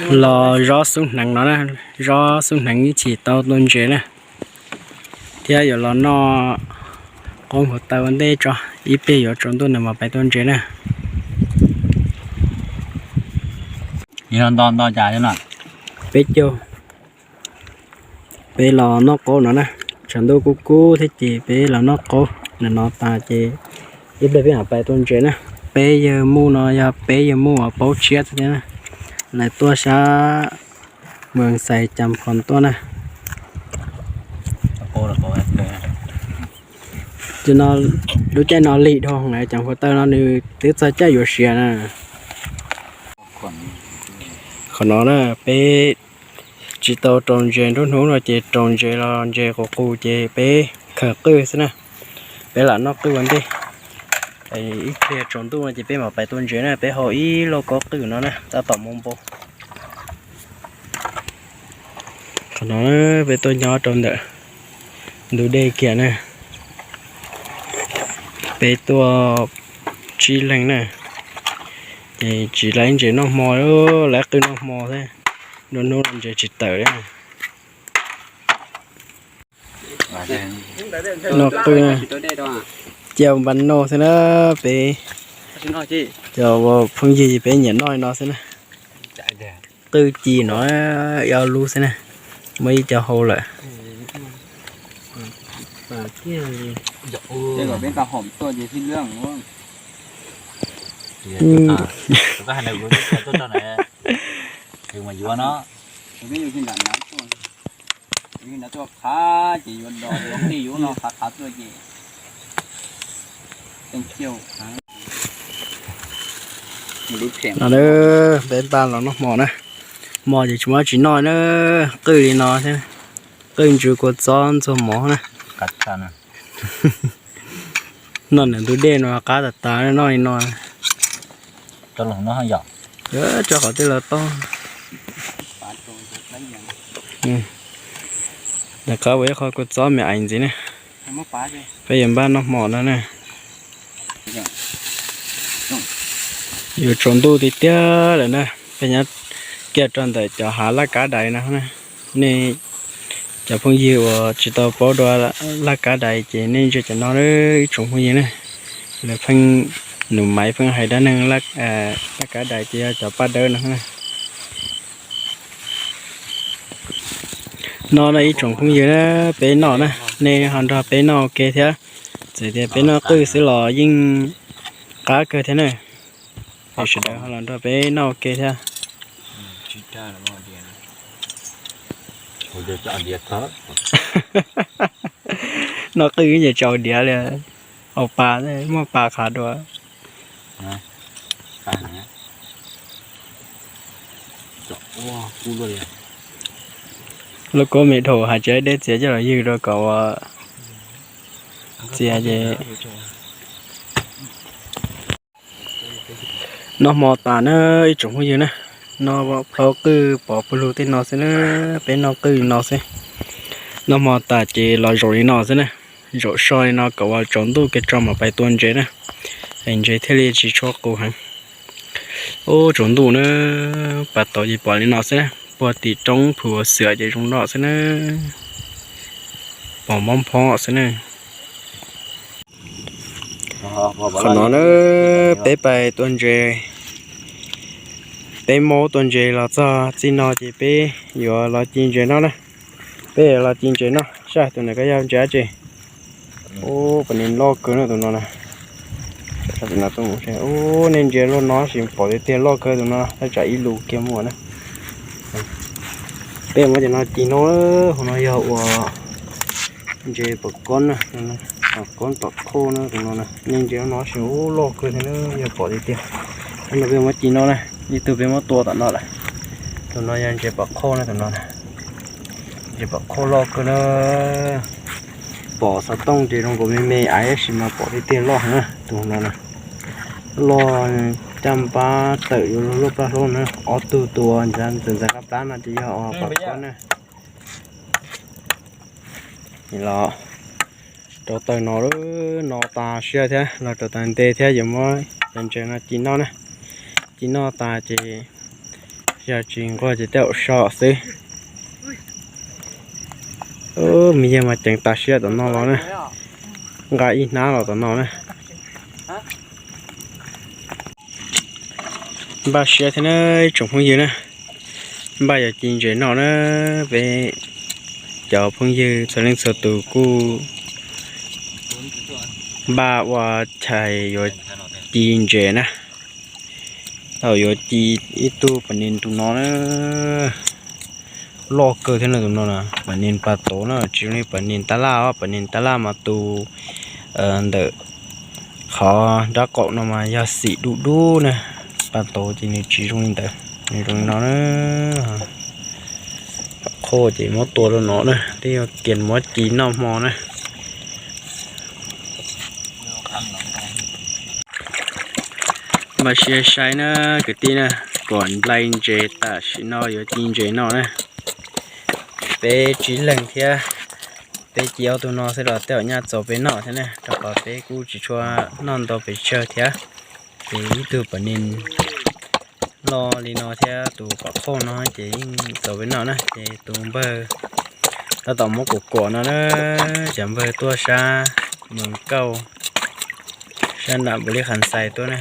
Los zob xub hneev no na, zob xub hneev ib chim tau tua ntses na, thiab yuav los noj qoob hluav taws ua ntej tso, ib pliag yuav tsaus ntuj nws mam pais tua ntses na. Peb caug, peb los noj qoob no na, tshav ntuj kub kub thiab ces peb los noj qoob no tas ces ib pliag peb mam pais tua ntses na. Peb yawg muj no yog peb yawg muj uas paub tshiab thiab na, lawv tuaj sab Moos Xais Cas Phos tuaj na. Lub caij no lig dhau lawm, Cas Phos taw no nws twb txog caij yuav siav na. Qhov no na peb tsis tau rau ntses, nruab hnub no ces rau ntses los ntses qus qus ces peb khaws qwj xwb na. Peb lam noj qwj ua ntej, ib pliag tsaus ntuj no ces peb mam pais tua ntses na. Peb hau ib lauj kaub qwj no na tab tom mus npau. Qhov no peb tuaj nyob rau ntawm ntug dej kiag na. Peb tuaj tsib leeg na, ces tsis laib ntses noj hmo, laib qwj noj hmo thiab, nruab hnub no ntses tsis tawm li. Noj qwj, cia npa noj xwb na, peb cov phooj ywg peb nyiam noj li no xwb na. Qwj ci no ib ob lub xwb na, muaj ib co hau lawm. Peb npaj los noj hmo na, hmo ces tsis muaj tsis noj na, qwj li no thiab, qwj ntsuab kua txob ntxuag mov na. Noj ntawm ntug dej no qab tas tas, noj li no. Tso qhov twg los tau. Rov qab ua ib qho kua txob me ais ntxiv ne. Peb yuav npaj noj hmo no na. Yuav tsaus ntuj tiag tiag lawm na. Peb nyob kiag rau ntawm cov hav laj kab dais no na. Nej cov phooj ywg uas tsis tau paub dua laj kab dais ces nej ntsia cov no, ib tsoom phooj ywg na. Lawv pheej, nus maiv pheej hais dab neeg laj kab dais ces yog cov paj dawb no na. No na ib tsoom phooj ywg na, peb noj na, nej ho nrog peb noj ua ke thiab. Txawm tias peb noj qwj xwb los yeej qab kawg thiab na. Es sawv daws ho los nrog peb noj ua ke thiab. Noj qwj ib nyuag tsaus diav li, au pas muaj pas qhav dua. Lauj kaub me dhau, hais tsis deb txiav coj los ywg rau kom ua txias ces. Noj hmo tas na ib tsoom phooj ywg na, noj plhaub qwj pov pawg lug tej no xwb na, peb noj qwj li no xwb. Noj hmo tas ces los zaum li no xwb na, zaum so li no kom uas tsaus ntuj kiag tso mam pais tua ntses na, es ntses thiaj li tsis tshua qus heev. Ub, tsaus ntuj na, pas tauv ces pom li no xwb na, puag tim roob phum xwm ces zoo no xwb na, pom mob phob xwb na. Qhov no na, peb pais tua ntses, peb maub tua ntses los txog txij no ces peb yuav los ci ntses noj na. Peb yuav los ci ntses noj saib tus ntawm ko yog ntses dab tsi. Ub, pom nws loj kawg na tus no na. Ub, nej ntsia luaj no tab sis pom tiag tiag loj kawg tus no, thaj tsam ib lus kiag muaj na. Peb muab cov no ci noj, hauv no yog ua ntses pom kob na, pom kob tom khauj na tus no na. Nej ntsia no tab sis ub loj kawg thiab na, yog pom tiag tiag. Ub, no peb muab ci noj na, ib tug peb muab tua tom no lawm. Tus no yog ntses pom khauj na tus no na. Ntses pom khauj loj kawg na. Pom xov tooj ces zoo nkaus me me aiv tab sis mas pom tiag tiag loj heev na tus no na. Loj, caj npab tawm yuav luag luaj plab hlaub na, ob tug tua ntxeev ntxeev qab plab no ces yog pom kob na. Los rau taws no, no tas siab thiab, los rau taws nte thiab yuav muab cov ntses no ci noj na. Ci noj tas ces yog tsis nquag ces tej zaum so xwb. Me yawg mas ceev tas siab tom no los na, nqa ib hnab los tom no na. Npaj siab thiab na ib tsoom phooj ywg na, npaj yuav ci ntses noj na. Peb cov phooj ywg txhua leej txhua tus kuj npaj ua chais yuav ci ntses na. Tau yuav ci ib tug pas nis tus no na, loj kawg thiab na tus no na, pas nis pas tauv na, tsis zoo li pas nis tab laj os, pas nis tab laj mas tus ntawm qhov nrab qaum no mas yog xim dub dub na, pas tauv ces nws tsis zoo li ntawd, nws zoo li no na. Qhov ces muab tua rau no na, twb yog kiag muab ci noj hmo na. Npaj siab saib na kwv tij na, pom nplai ntses tam sim no yuav ci ntses noj na. Peb tsib leeg thiab, peb ci ob tug no xwb los tej zaum nyaj txaus peb noj thiab na, rau qhov peb kuj tsis tshua noj ntau pes tsawg thiab. Ces ib tug pas nis loj li no thiab tus pom qhauj no ces yeej txaus peb noj na. Ces tus npawg tab tom muab kuam kuam no na, cov npawg tuaj sab Moos Kauj, sab nram Npaus Lis Khas Xais tuaj na.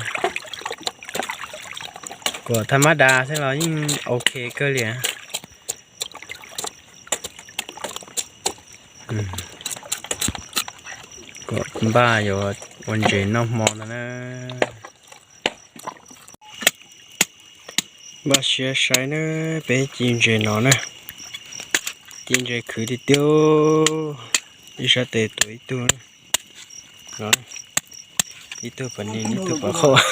Kuam thas mas das xwb los yeej ok kawg li. Kuam npaj yuav ua ntses noj hmo no na. Npaj siab saib na, peb ci ntses no na, ci ntses khwv tiag tiag. Ib sab tes tuav ib tug, ib tug pas nis ib tug pom qhauj.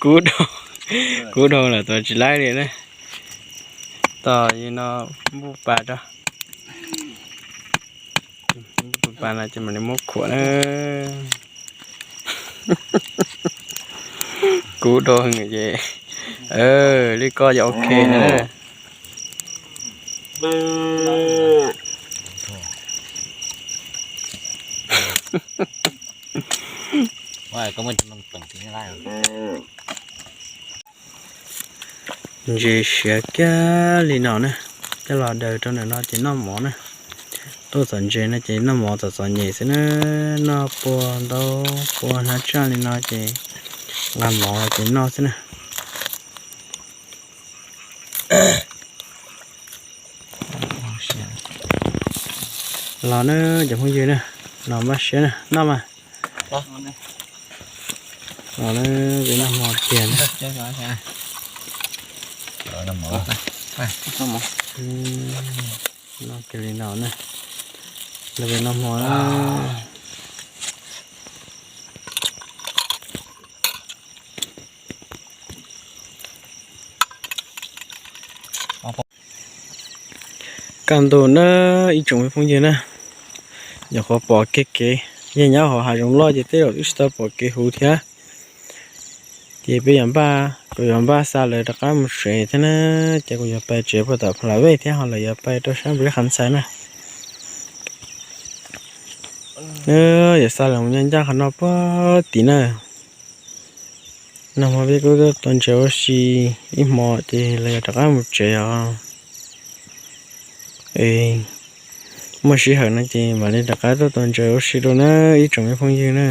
Kub dhau, kub dhau lawm tuav tsis laib li na. Tos yog no npuj pas rau, npuj pas no ces mam li muab khuam na. Kub dhau ces, li koj yog ok na. Ntses siav kiag li no na, coj los daws rau ntawm no ces noj mov na. Tuaj txom ntses no ces noj mov txom txom nyem xwb na, noj pua ntaub pua hnab tsaj li no ces nqa mov los ces noj xwb na. Los na cov phooj ywg na, los npaj siab na, noj mas. Los na, peb noj hmo tiag na. Noj kiag li no na, los peb noj hmo na. Kaj ntug na ib tsoom me phooj ywg na, nyuam qhuav pom kiag kev, yog nyob hauv hav zoov loj ces tej zaum twb tsis tau pom kev huv thiab. Ces peb yuav npaj, kuv yuav npaj xa lawv rov qab mus tsev thiab na, ces kuv yuav pais tsev puag tom Pha La Vej thiab ho lawv yuav pais rau sab Npaus Lis Khas Xais na. Yuav xa lawv mus ncaj ncaj qhov no puag tim na. Nag hmo peb kuj tuaj tua ntses ua si ib hmo ces lawv yuav rov qab mus tsev os. Muaj sij hawm no ces mam li rov qab tuaj tua ntses ua si dua na ib tsoom me phooj ywg na.